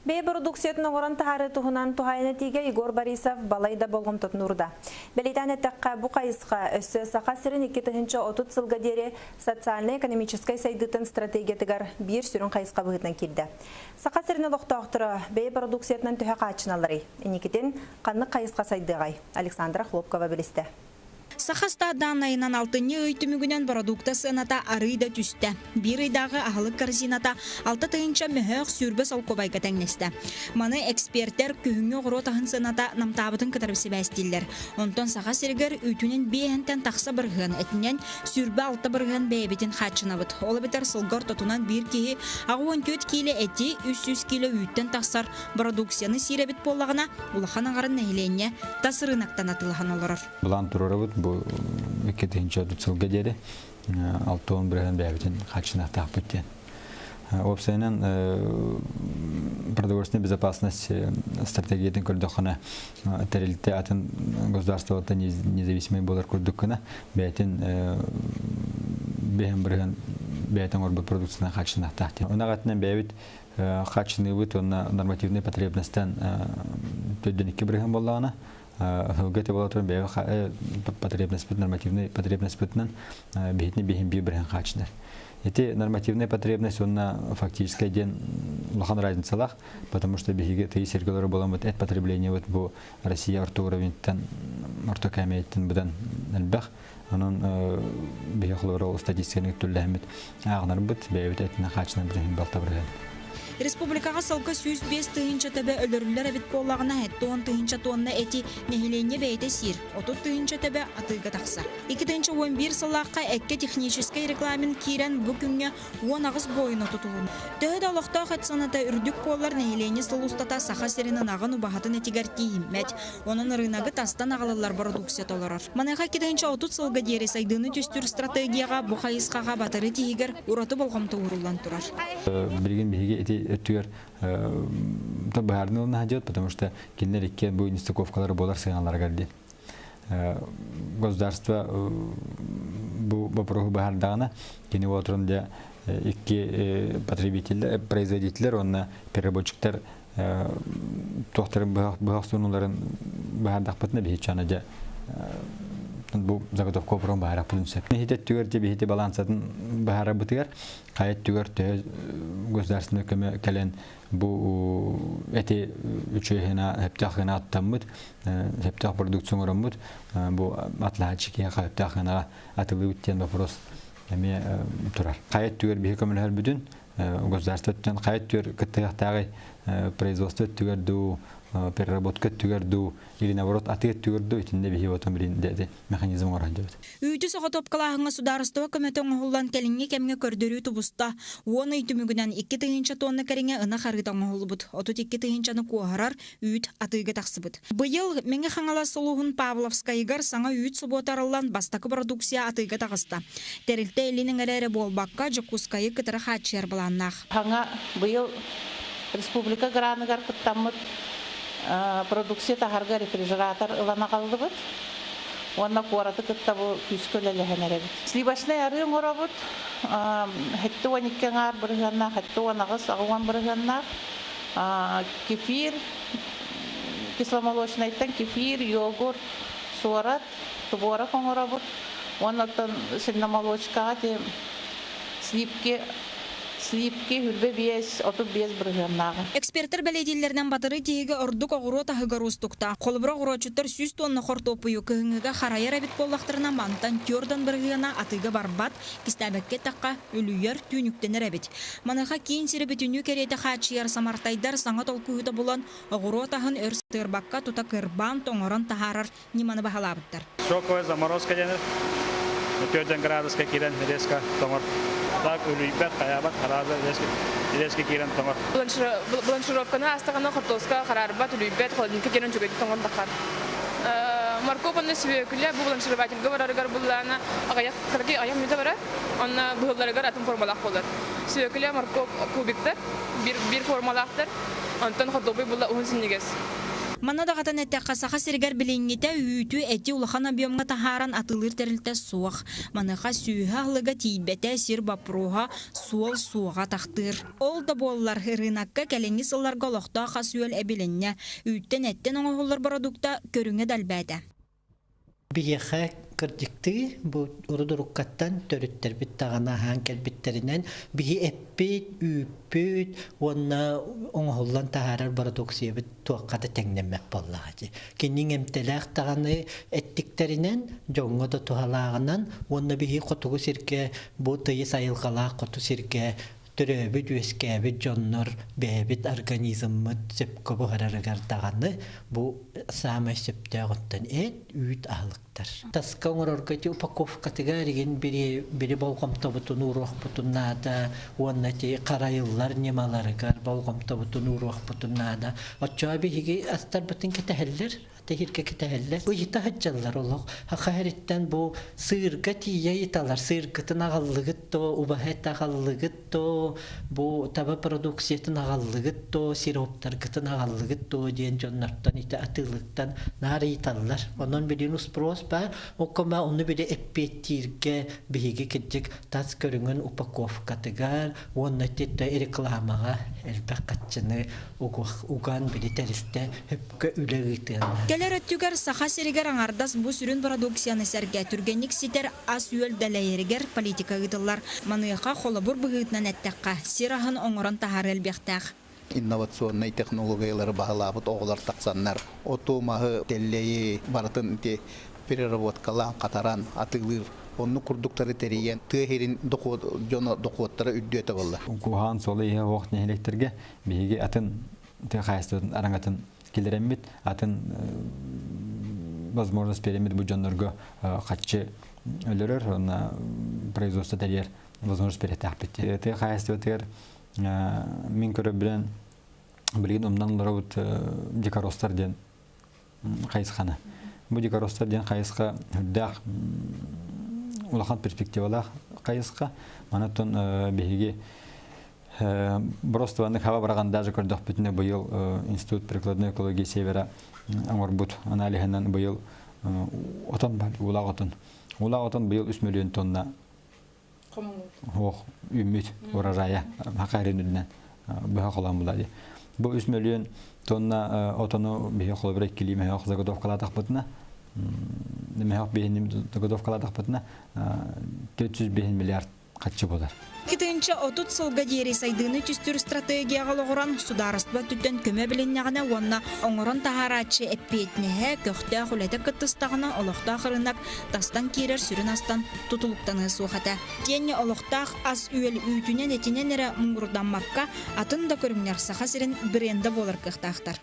Бэйэ бородууксуйатын оҥорон таһаарыы туһунан туһаайан этиигэ Егор Борисов балайда болҕомтотун уурда. Бэлиэтээн эттэххэ, бу хайысха өссө Саха сирин 2030 сылга диэри социальнай-экономическай сайдыытын стратегиятыгар биир сүрүн хайысха быһыытынан киирдэ. Саха сирин олохтоохторо бэйэ бородууксуйатынан төһө хааччыналларый? Инникитин ханнык хайысха сайдыаҕай? Александра Хлопкова билистэ. Саха дааннайынан алтынньы ый түмүгүнэн бородуукта сыаната арыый да түстэ. Биир ыйдааҕы аһылык корзината 6 тыһыынча мөһөөх 20 солкуобайга тэҥнэстэ. Маны экспертэр күһүҥҥү оҕуруот аһын сыаната намтаабытын кытары сибээстииллэр. Онтон Саха сиригэр үүтүнэн биэһэнтэн тахса бырыһыан, этинэн 26% бэйэбитин хааччынабыт. Ол эбэтэр сылга ортотунан биир киһи 84 киилэ эти, 300 киилэ үүттэн тахсар продукцияны сиир эбит буоллаҕына, улахан аҥарын нэһилиэнньэ тас рыноктан атыылаһан олорор. Былаан туруорабыт бу 2030 сылга диэри 60% бэйэбитин хааччыныахтаахпыт диэн. Уопсайынан, продовольственная безопасность стратегиятын көрдөххүнэ, тэрилтэ атын государствоттан независимый буолар курдук гына бэйэтин 5% бэйэтин оҥорбут продукцияны хааччыныахтаах диэн. Онон бэйэбит хааччыныыбыт уонна нормативный потребностьтан 42% буоллаҕына, сылга те болотун бэйэ потребностьпыт нормативный потребностьпытынан биһитини биһин 1% хааччынар. Эти нормативная потребность уонна фактическая диэн улахан разницалаах, потому что биһиги тыйыс сиргэ буоламмыт эт потребление вот бу Россия орто уровеньтан, орто кээмэйиттэн быдан элбэх. Онон биһи холобура статистиканы түллэһэммит ааҕынарбыт бэйэбит этинэн хааччынан билиһин 6%. Республикаҕа сылга 105 тыһыынча төбө өлөрүллэр эбит буоллаҕына, 70 тыһыынча тонна эти нэһилиэнньэ бэйэтэ сиир, 30 тыһыынча төбө атыыга тахсар. 2011 сыллаахха эккэ техническэй регламент киирэн, бу күҥҥэ 18 буойуна тутулун. Төһө да олохтоох эт сыаната үрдүк буоллар, нэһилиэнньэ сыл устата Саха сирин ынаҕын убаһатын этигэр тиийиммэт. Онон рыногы тастан аҕалыллар продукция толорор. Маныаха 2030 сылга диэри сайдыыны түстүүр стратегияҕа бу хайысхаҕа батары тиһигэр ураты болҕомто ууруллан турар. Билигин биһиги ити өттүгэр быһаарынылына дьиэт, потому что кинилэр иккиэн бу нестыковкалары буолар сыаналарыгар диэн. Государство бу вопроһу быһаардаҕына, кини уотурун дьэ икки потребителлер, производителлер уонна переработчиктар туохтарын быһах сунуларын быһаардахпытына, биһи чана дьэ бу заготовка опрон баһараппытын сөп. Хит өттүгэр те биһити балансатын баһарабытыгар, хайат түгэр төһө государственный көмө кэлэн бу эти үчүгэй хэптэх гына аттаммыт, хэптэх продукция оҥороммут, бу атлааччы киһи хэптэх гына атылыбыт диэн вопрос эмиэ турар. Хайат түгэр биһи көмөлөһөр бүтүн государство өттүн хайат түгэр кыттыгахтааҕы производство өттүгэр дуу, переработка өттүгэр дуу, или наоборот атыы өттүгэр дуу, итиннэ биһи отон билин механизм оҥорон дьэбит. Үүтү соҕотуопкалааһыҥҥа судаарыстыба көмөтө оҥоһуллан кэлиҥҥи кэмҥэ көрдөрүү тубуста. 10 ый түмүгүнэн 2 тыһыынча тонна кэриҥэ ынах арыыта оҥоһуллубут. 32 тыһыынчаны куоһарар үүт атыыга тахсыбыт. Быйыл Мэҥэ Хаҥалас улууһун Павловскайыгар саҥа үүт собуота арыллан, бастакы продукция атыыга таҕыста. Тэрилтэ илин эҥэри эрэ буолбакка, Дьокуускайы кытары хааччыйар былааннаах. Саҥа быйыл республика граныгар кыттаммыт продукция таһарга рефрижератор ылан аҕаллыбыт. Уонна куораты кытта бу күүскэ үлэлэһэн эрэбит. Сливочнай арыы оҥоробут. 72,5%-наах, 78, 80%-наах. Кефир, кисломолочнайтан кефир, йогурт, суорат, творог оҥоробут. Уонна цельномолочкаҕа сливки сливки 25, 35%-нааҕы. Эксперттэр бэлиэтииллэринэн, батары тиһигэ ордук оҕуруот аһыгар уустуктаах. Холобура, оҕуруотчуттар 100 тонна хортуоппуйу кыһыҥҥыга харайар эбит буоллахтарына, мантан 40% атыыга барбат, кистээбэккэ эттэххэ, үлүйэр, түүнүктэнэр эбит. Маныаха киин сири бүтүннүү кэриэтэ хааччыйар самартайдар саҥа толкуйута булан, оҕуруот аһын өр сытыарбакка тута кырбаан, тоҥорон таһаарар ньыманы баһылаабыттар. Шоковая заморозка диэн 4 градуска киирэн резко тоҥор. Так үлүйбэт, хайаабат, хараарбат, резко киирэн тоҥор. Бланшировканы астаҕына хортуоска хараарбат, үлүйбэт, холодильникка киирэн үчүгэйдик тоҥор таххар. Морковь уонна сүбүөкүлэ бу бланшировательга барарыгар буллаана аҕыйах кыракый аҕыйах мүнүүтэ барар, онно быһылларыгар атын формалаах буолар. Сүбүөкүлэ, морковь кубиктар, бир формалаахтар, онтон хортуоппуй булла уһун синньигэс. Манна даҕатан эттэххэ, Саха сиригэр билиҥҥитэ үүтү, эти улахан объемҥа таһааран атыылыыр тэрилтэ суох. Маныаха сүөһү аһылыга тиийбэтэ, сир боппуруоһа, суол суоҕа атахтыыр. Ол да буоллар, ырыынакка кэлиҥҥи сылларга олохтоох ас-үөл эбилиннэ, үүттэн-эттэн оҥоһуллар бородуукта көрүҥэ да элбээтэ. Биһиэхэ кырдьыктыы бу урут-уруккаттан төрүттэрбит даҕаны аһаан кэлбиттэринэн биһи эппит, үүппүт уонна оҥоһуллан таһаарар бородууксуйабыт туохха да тэҥнэммэт буоллаҕа дии. Кини эмтэлээх даҕаны эттиктэринэн, дьоҥҥо да туһалааҕынан уонна биһи хотугу сиргэ бу тыйыс айылҕалаах хоту сиргэ төрөөбүт-үөскээбит дьоннор бэйэбит организммыт сөпкө буһарарыгар даҕаны бу саамай сөптөөҕүттэн эт, үүт аһылыктар. Таска оҥорорго ити упаковкатыгар игин бири, бири болҕомтобутун ууруохпутун наада уонна ити харайыллар ньымаларыгар болҕомтобутун ууруохпутун наада. Оччоҕо биһиги астарбытын кэтэһэллэр, тэһииргэ кэтэһэллэр. Ыйыта сылдьаллар олох. Саха сириттэн бу сыырга тиийэ ыйыталар. Сыыргытын аҕаллыгыт то, убаһа этэ аҕаллыгыт то, бу таба продукциятын аҕаллыгыт то, сироптаргытын аҕаллыгыт то диэн дьоннортон ити атыылыктан наар ыйыталлар. Онон билигин спрос баар. Оккома ону били эппиэттииргэ биһиги кырдьык тас көрүҥүн упаковкатыгар уонна ити рекламаҕа элбэх хаччыны уган били тэрилтэ сөпкө үлэ ыытыанна. Кэлэр өттүгэр Саха сиригэр аҥардас бу сүрүн продукцияны сэргэ түргэнник ситэр ас-үөл дэлэйэригэр политика ыытыллар. Маныаха холобур быһыытынан эттэххэ, сир аһын оҥорон таһаарыы элбиэхтээх. Инновационнай технологиялары баһылаабыт оҕолор тахсаннар оту, маһы, тэллэйи барытын ити переработкалаан, хатаран атыылыыр оннук курдуктары тэрийэн тыа сирин дьоно дохуоттара үрдүөтэ буолла. Куһаҕан суола-ииһэ суох нэһилиэктэргэ биһиги атын тыа хаһаайыстыбатын араҥатын киллэрэммит, атын возможность биэрэммит бу дьоннорго хаччы өлөрөр уонна производство тэрийэр возможность биэриэхтээхпит. Тыа хаһаайыстыбатыгар мин көрөрбүнэн билигин умнан олоробут дикоростар диэн хайысханы. Бу дикоростар диэн хайысха үрдээх улахан перспективалаах хайысха. Манаттан биһиги просто хаба бараган даже көрдөхпүтүнэ быйыл Институт прикладной экологии Севера оҥорбут аналиһынан быйыл отон бар, уулаах отон. Уулаах отон быйыл 3 миллион тонна ох үүммүт урожайа хакайрын үрдүнэн быһа холоон була ди. Бу 3 миллион тонна отону биһи холобура иккилии мөһөх заготовкалаатахпытына мөһөх биһини заготовкалаатахпытына 405 миллиард хаччы буолар. 2030 сылга диэри сайдыыны түстүүр стратегияҕа олоҕуран, судаарыстыба өттүттэн көмө билиннэҕинэ уонна оҥорон таһаарааччы эппиэтинэһэ, көхтөөх үлэтэ кыттыстаҕына олохтоох ырыынак тастан киирэр сүрүн астан тутулуктаныа суох этэ. Итиэннэ олохтоох ас-үөл үүтүнэн-этинэн эрэ муҥурдаммакка, атын да көрүҥнэр Саха сирин брендэ буолар кыахтаахтар.